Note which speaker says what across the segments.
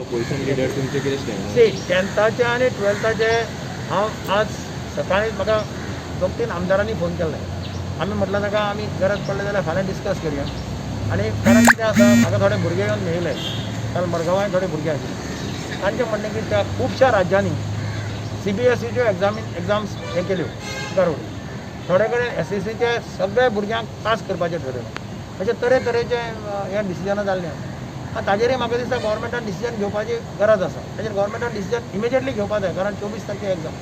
Speaker 1: Opposition leader तुमचे कितें stand?
Speaker 2: C, टेंथाचे आनी ट्वेल्थाचे हांव आज सकाळीं म्हाका दोग तीन आमदारांनी फोन केल्ले. आमी म्हटलें ताका, आमी गरज पडली जाल्यार फाल्यां डिस्कस करया. आनी कारण कितें आसा, म्हाका थोडे भुरगे येवन मेळिल्ले काल. मडगांवाय थोडे भुरगे आशिल्ले. तांचें म्हणणें की त्या खुबश्या राज्यांनी सीबीएसईच्यो एग्जाम्स हे केल्यो मुखार वडयल्यो. थोडे कडेन एसएससीचे सगळे भुरग्यांक पास करपाचें ठरयलां. अशे तरेतरेचे हे डिसिजनां जाल्लीं आसा. आतां ताजेरय म्हाका दिसता गव्हर्मेंटान डिसिजन घेवपाची गरज आसा. ताजेर गव्हर्मेंटान डिसिजन इमिजिएटली घेवपा जाय, कारण 24 तारखे एग्जाम.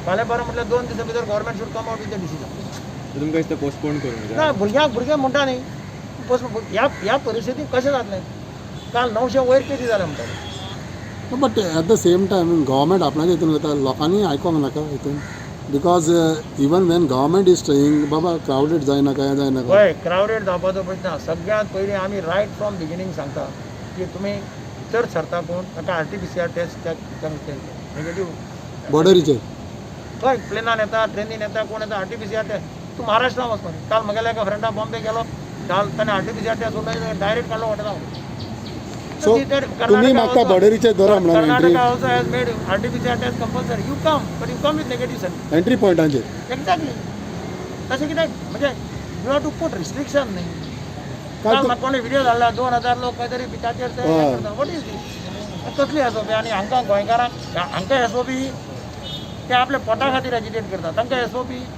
Speaker 2: फाल्यां परवां म्हटल्यार 2 दिसां भितर government should come out with a decision.
Speaker 1: तुमकां दिसता पोस्टपोन करूंक
Speaker 2: ना.
Speaker 1: जाय?
Speaker 2: भुरग्यांक, भुरगे म्हणटा न्ही, ह्या ह्या परिस्थितीत कशें जातलें? काल 900 वयर केसी जाले म्हणटाले.
Speaker 3: But at the same time government आपणाच्या हितून वता, लोकांनी आयकोंक नाका हितून? Because even when government is trying, बाबा क्रावडेड जायनाका, हें जायनाका.
Speaker 2: हय, क्रावडेड जावपाचो प्रश्न ना. सगळ्यांत पयलीं आमी रायट फ्रॉम बिगिनींग सांगता की तुमी भितर सरता कोण, ताका आरटीपीसीआर टेस्ट नेगेटीव
Speaker 3: बॉर्डरीचेर.
Speaker 2: हय, प्लेनान येता, ट्रेनीन येता, कोण येता, आरटीपीसीआर टेस्ट. तूं महाराष्ट्रान वचपाक. काल म्हगेल्या एका फ्रेंडा बॉम्बे गेलो काल, ताणें आरटीपीसीआर टेस्ट उरलो, डायरेक्ट काडलो हॉटेला.
Speaker 3: So, तुमी मागता बॉर्डरीचेर दवरा म्हणून entry?
Speaker 2: Karnataka also has made RTPCR test compulsory. You come, but you come with negative certificate.
Speaker 3: Entry पॉयंटांचेर.
Speaker 2: Exactly. तशें कित्याक? म्हणजे you have to put restriction न्ही.
Speaker 3: काल
Speaker 2: काल म्हाका कोणी व्हिडिओ धाडला, 2000 लोक खंय तरी बिचाचेर ते करता. What is this? कसली एसओपी? आनी हांकां गोंयकारांक, हांकां एसओपी? ते आपल्या पोटा खातीर एजिटेट करता, तांकां एसओपी?